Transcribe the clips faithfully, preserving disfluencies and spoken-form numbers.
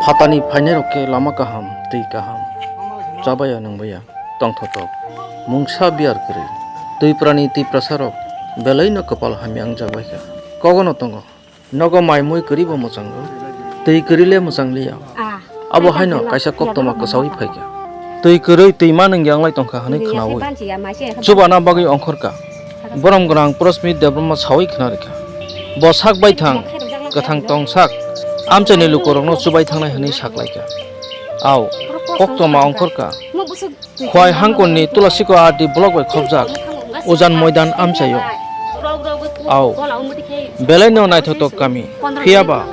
Phatani phainairok khe lama kaham, twi kaham, chabaya nwngbaya, tongthotok, mungsa biyar kwrwi, twiprani twiprasarok belaino kwpal hamya wngjak bai kha. Kogono tongo, nogo mai mui kwrwi bo mwchango, twi kwrwi le mwchang liya. Abo haino kaisa koktwma kwsaui phai kha. Twi kwrwi twi ma nwng yanglai tong kha hwnwi khnaui chubana bagwi ongkhor kha. Borom gwnang Prosmit Debbarma saui khna rikha. Bo sak baithang, kwthang tong sak, amchaini lukurokno chubai thangnai hwnwi saklaikha. Au, koktwma ongkhorkha. Khwai hangkonni Tulasiko R D block bai khopjak Ujan Moidan amchaio. Au, belaino naithotok kami, phiyaba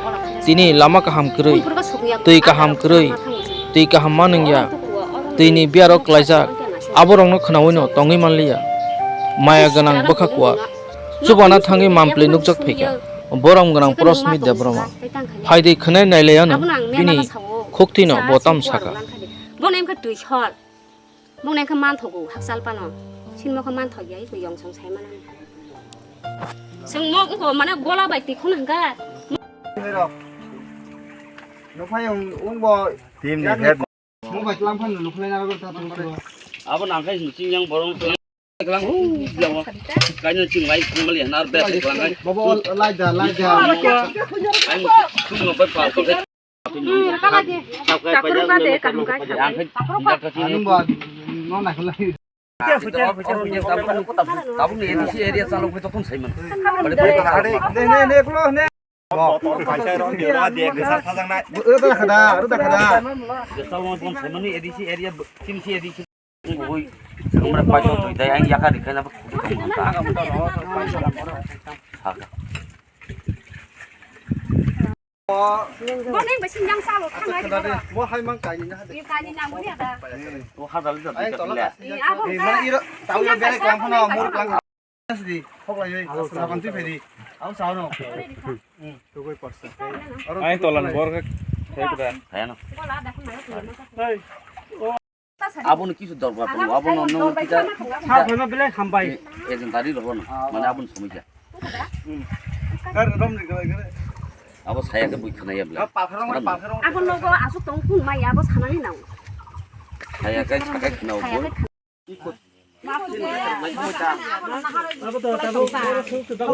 tini lama kaham kwrwi, twi kaham kwrwi, twi kaham ma nwngya, twini biyaro klaijak, aborokno khnaui'-no tongwi manliya. Maya gwnang bwkha kuwak. Chubana thangwi mampli nukjak phaikha. Borom gwnang Prosmit Debbarma. Phaidi khwnai nailaiano bini khuktwino bo tamo sakha. Bono wngkha twi sol. Bono wngkha manthogo hakchal pano. Sinmo khe manthok ya, iko yong song sai manani. Chwng mo wngkha mane gola bai twi khuna hwnkha. Nukhai wng, wngbo. Team ni head. Mo bai tlang phan nukhlai na ta tong. Abo nang khai sing yang borong tlang. Tlang hu bilang. Kaino ching lai kung mali nar be tlang kai. Bobo lai da, lai da. Ai mo chung mo bai pa pa. Ang khai. Anung ba no na khlai. Tabuk ni A D C area chalo khe tokon saiman. Ne ne ne kulo ne. Motor kaisa rong ni wa de ke sa sa jang nai. Ro da khada, ro da khada. Jesa won pon semani A D C area, T M C A D C. Oi, samra paisa toi dai ang yaka dikhai na. Bo neng ba sinjang salo thangai di ba. Bo hai mang kaini na hade. Ye kaini na mo ya da. To hadal da. Ai tola ka. Abo. Mang iro tau yo bere klang phano mur klang. Di, hok lai oi. Abo asal kan tu phedi. Abo sao no. Hmm, tu koi parsa. Ai tolan bor ka. Hai kuda. Hai no. Hei. Abono kisu dorkar tongo, abono nung kita. Sa phano belai hambai. Agent tari rogo no. Mane abono somoi kya. Kar rom ni kar kar. Abo saya ke bui khna ya bla. Palkharong, palkharong. Abo nogo asuk tong kun mai abo sanani nang. Saya kai sakai khna bo. Abo to tabo sung tu dang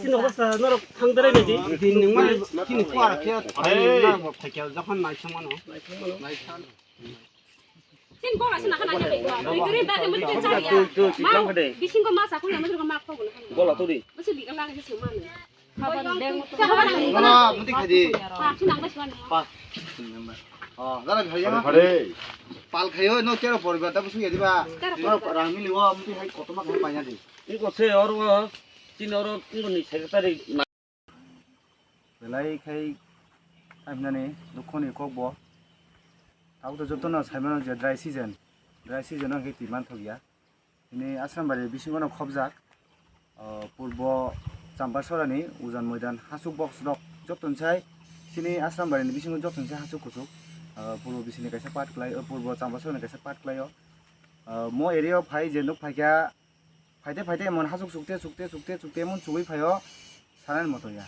sino sa norok thang dere ni di. Din nung mai kini kuar khe. Ai na mo thakya jahan nai samano. Nai sam. Tin bola sina kana jebe. Tui kiri ba ke mesti cari ya. Mau bisingo masa aku nama juga mak kau guna. Bola tu di. Mesti di kala ke semua. Mana muti khadi. Pa, sinang ba suan. Pa. Oh, dara khaya. Pal khayo no kero poribar ta busu yadi ba. Kero poribar. Rang mili wa muti hai koto ma khaya panya di. Iko se oro, tin oro, iko ni secretary. Belai khai tamhinani dukhoni kokbo. Tabuk to jotono saimano je dry season, dry season o khe twi manthokya. Chini Asrambari bisingo no khobjak, o, purbo Champasorani Ujan Moidan hasuk box rok jotono sai chini Asrambari ni bisingo jotono sai hasuk kuchuk, o, purbo bisini kaisa part kwlai, o, purbo Champasorani kaisa part kwlai o. O, mo area o phai je nuk phaikha, phaite phaite emon hasuk sukte sukte sukte sukte emon chugui phaio sanani moto ya.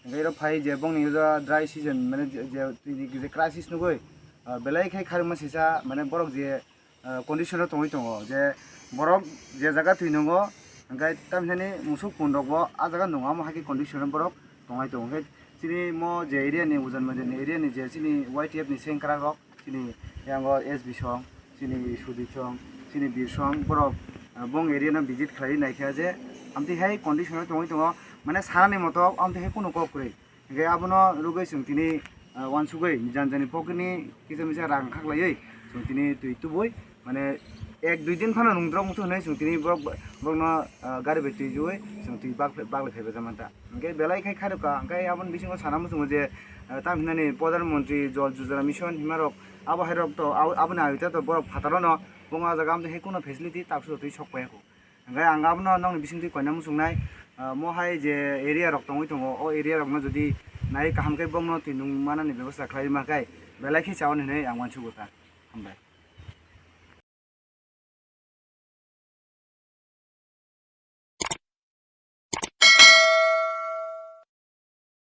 Hingke iro phai je bongni iro dry season mane je, je, je crisis nugui, ah, belai khe kharima sisa mane borok je, ah, condition o tongwi tongo je borok je jaga twi nungo hingke tamhinani musuk pun rok bo ah jaga nungo amo hai khe condition o borok tongwi tongo. Hingke chini mo je area ni Ujan Moidan ni area ni je chini Y T F ni sengkrak rok, chini yango S B song, chini Sudhi song, chini Bir song, borok, ah, bong area no visit khlaiwi naikha je amtwi hai condition o tongwi tongo, mane sanani moto amtwi hai kunu kok kwrwi. Hingke abono rwgwi chwng tini, ah, uansugwi jani jani pocket ni kisa misa rang khaklaiwi chwng tini twi tubui, mane ek dui din phano nungdrok muthung hinwi chwng tini borok, borokno, ah, gari bai twi rwui chwng twi bak-, baklai phaibaijak mantha. Hingke belai khe khairokha, hingke aboni bisingo sana muchungo je, eh, tamo hinani Pradhan Mantri Jal Yojana Mission himarok, abo hairok to, abo, aboni agita to borok phataro no, bongma jaga amtwi hai kuno facility taksu twi sok paiya kho. Hingke ang abono nokni bisingtwi koina muchungnai, eh, mo hai je area rok tongwi tongo, o area rokno jodi nai kaham khe bongno twi nung manani bebosta khlai ma khe belai khe chaui hinwi ang uansugo ta. Hambai.